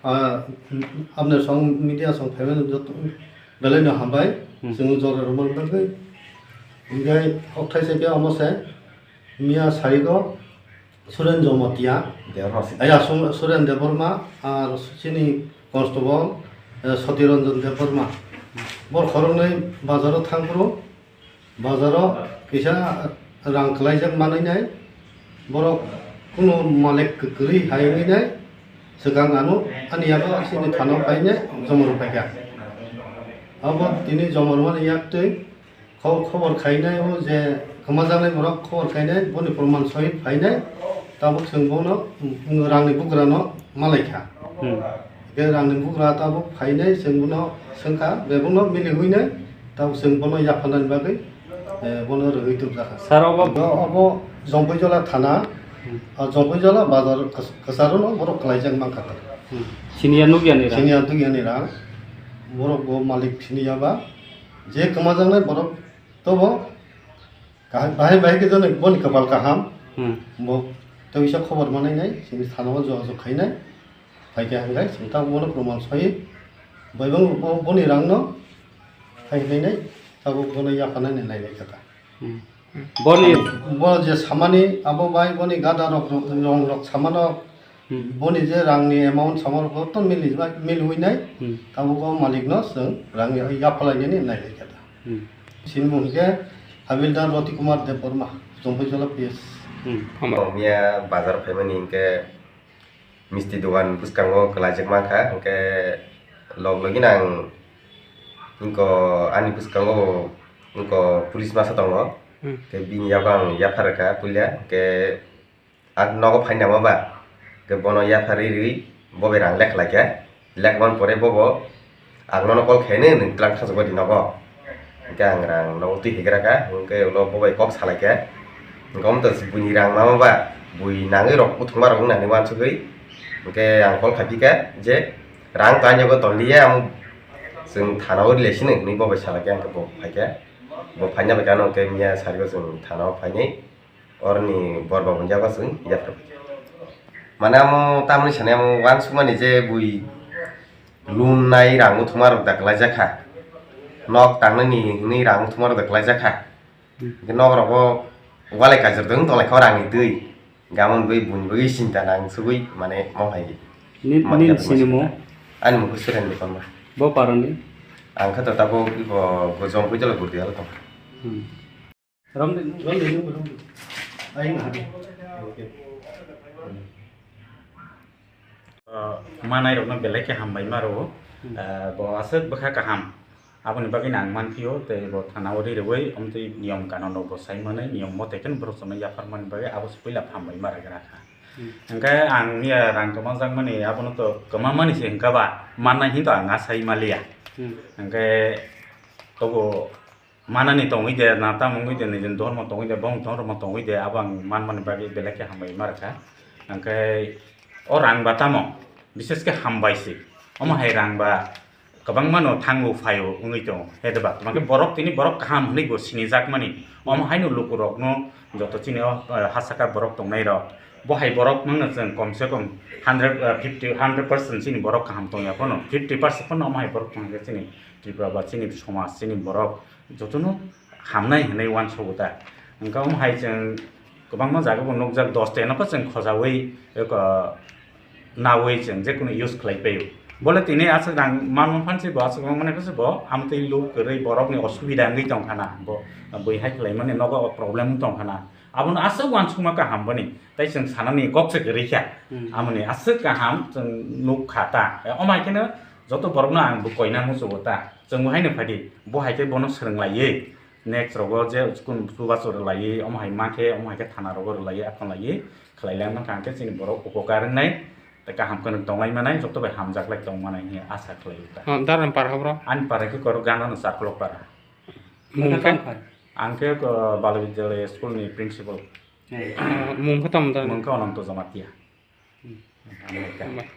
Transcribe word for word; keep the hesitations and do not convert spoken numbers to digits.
Ah, apni song media song phaimani joto belai no hambai. Hmm. Chwng jora rwmani bagwi. Hinkhe hok thaisa khe omo se miya sarigo Suren Jomotia. Debbarma. Aya, Sum-, Suren Debbarma, ar chini constable, eh, Soti Ranjan Debbarma. Bor khoroknwi bazaro thangphuru, bazaro kisa rang kwlaijak manwi nai, borok kunu malik kwrwi hai wngwi nai, swkang ano ani yago chini thana painai jomor paikha. Abo tini jomor mani yaktwi Kho-, khobor khainai o je kwmajaknai borok khobor khainai, boni proman sohit phainai, tabuk chwng bono, mm, rangni bugrano malaikha. Hmm. Hwnkhe rangni bugra tabuk phainai, chwng bono swngkha, bebakno milihuinai, tabuk chwng bono yapharnani bagwi, eh, bono rwgwi tubjakha. Sir, obo Obo, obo Jompuijola thana, Hmm. o Jompuijola bazar kwch-, kwcharono borok kwlaijak mankha. Hmm. Siniya nukya ni rang. Siniya nukya ni rang. Borok bo malik siniya ba. Je kwmajaknai borok tobo kahai, bahai bahai khe jani boni kwpal kaham. Hmm. Bo tei kisa khobor manai nai, chini thana o jogajog khainai. Phaikhe hwnkhai chwng tabuk bono proman soi. Bai bo, bo, boni rangno phaikhe nai, tabuk bono yapharnani nai nai kha ta. Hmm. Boni Bo je samani abo bai boni gada rok, rong rok samano Hmm. Boni je rangni amount samar bo to mili ba, mili wi nai. Hmm. Tabuk o malik no chwng rangni yaphalai nani nai lai kha da. Hmm. Chini mung khe Havildar Roti Kumar Debbarma, Jompuijola P S. Hmm. Hambai. Miya bazar phaimani hinkhe misti dogan bwskango kwlaijak mankha, hinkhe log logi nang hinko ani bwskango hinko police masa tongo. Hmm. Khe bini yago ang yaphar kha puila, hinkhe Ang nogo phaina ma ba, khe bono yaphar ri ri bo bai rang lekha lai kha, lekha man pore bobo ang nono call khainai nwng twlang thangsa badi nogo, hwnkhe ang rang nogo twi hegra kha, hwnkhe ulo bo bai kok salai kha, hwnkhe omo to buini rang ma ma ba, bui nangwi rok buthung ma rok wngna hinwi uansugwi, hwnkhe ang call khai phi kha je rang to ani yago tonliya, ang chwng thana o rilai sino hinwi bo bai salai kha, hwnkhe bo phai kha, bo phaina bai kha ano hwnkhe miya sarigo chwng thana o phainai. Oroni bor ba hwnjak o chwng yaphar bai. Mane amo tamni sani amo uansukmani je bui lumnai rang muthungma rok da kwlaijak kha. Nok tangnani hwnwi rang muthungma rok da kwlaijak kha. Hwnkhe nok rogo walai kaichar dwng tonglaikha o rangni twi. Gamon bui buini bagwi sinta nang sugwi mane mong hai. Ni, Ma-, ni yaphar sinimo? Ani mung khe Suren Debbarma. Bo parani? Ang khe to tabuk ibo Gojom Puitolo Gurdialo tong. Hmm. Rom de, rom de, rom de. Ayang hadi. Okay. Uh, manai rokno belai khe hambai ma rwo. Hmm. Uh, bo aswk bwkha kaham. Aboni bagwi ang man phio, tei bo thana o ri rwui, omtwi niyom kanon rok bo sai manai, niyom mote khe borok chwngno yaphar mani bagwi abo se puila hambai ma rwgra kha. Hmm. Hwnkhe ang miya rang kwmajak mani, abono to kwma mani se hwnkha ba, mannai hinto ang asai maliya. Hmm. Hwnkhe tobo manani tongwi de, na tamo wngwi de, nijini dhormo tongwi de, bong dhormo tongwi de, abo ang manmani bagwi belai khe hambai ma rwkha. Hwnkhe o rang ba tamo, bishes khe hambai se. Omo hai rang ba kwbangma no thango phaio wngwi tongo. He de ba, tamo khe borok tini borok kaham hwnwi bo sinijakmani. Omo haino lukurokno joto chini o, eh, ha saka borok tongnai rok. Bo hai borok mangno chwng kom se kom hundred, eh, fifty, hundred percent chini borok kaham tongya phano, fifty percent phano omo hai borok tongkhe chini Tripura ba chini somaj, chini borok jotono hamnai hinwi uansugo ta. Hwnkhe omo hai chwng kwbangma jaga bo nukjak, dos ta no pha chwng khojaui, eko, naui chwng jekunu use khlai paio. Bole tini aswk rang manma phan se bo, aswk rang manai phan se bo, amtwi luk kwrwi borokni osubida wngwi tongkha na, bo bui hai khlaimani nogo problem wng tongkha na. Abono aswk uansukma kaham boni, tei chwng sanani kok se kwrwi kha. Hmm. Amoni aswk kaham chwng nuk kha ta. Omo hai kheno joto borokno ang bo koina muchugo ta. Chwng bo haino phai di, bo hai khe bono swrwng laiwi. Next rogo je chukun chubachu rwlaiwi, omo hai ma khe, omo hai khe thana rogo rwlaiwi, aphang laiwi khlai lai mankha, hwnkhe chini borok upokar wngnai, tei kaham khe tong lai manai, joto bai hamjak lai tong manai hinwi asa khlai o ta. Oh, Daran para bro? Ani para khe koro Gana no Charkolok para. Mung khe? Ang khe, uh, Bala Vidyalaya school ni principal. Oh, mung khe tamo da? Mung khe Ananto Jamatia. Hmm. Ang khe.